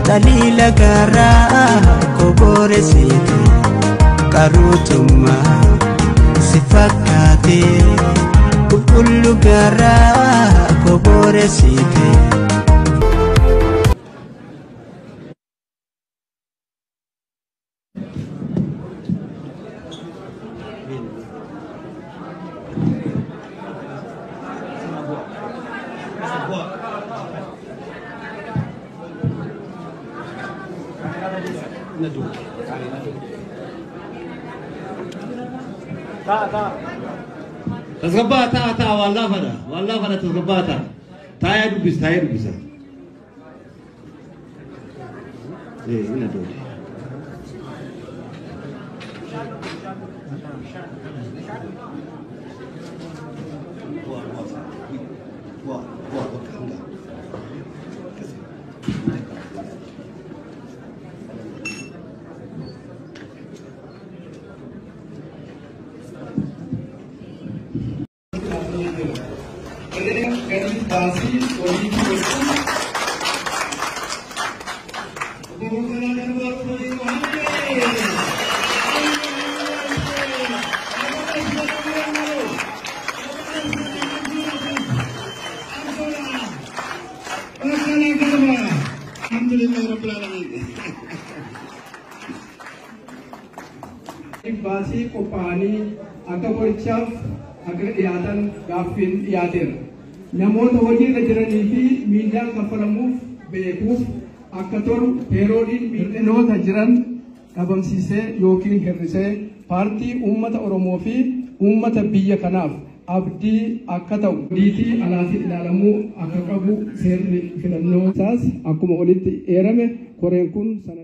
Taliila garaa koboreessite qaruutummaa si fakkaate qulqullu garaa koboreessite. Tasgabbaa ta'a ta'a waan laafadha tasgabbaa ta'a. Taa'ee dubbisa taa'ee dubbisa. Inni adoole. Baasii qophaa'anii akka qorichaaf akka dhiyaatan gaaffiin dhiyaateera. Namoota hojiirra jiranii fi miindaan kaffalamuuf beekuuf akka tolu peerooliin hir'inoota jiran dhabamsiisee yookiin hir'isee paartii uummata Oromoo fi uummata biyya kanaaf abdii akka ta'u diitii alaatiin ilaalamuu akka qabu seerri filannoo isaas akkuma olitti eerame koreen kun sana.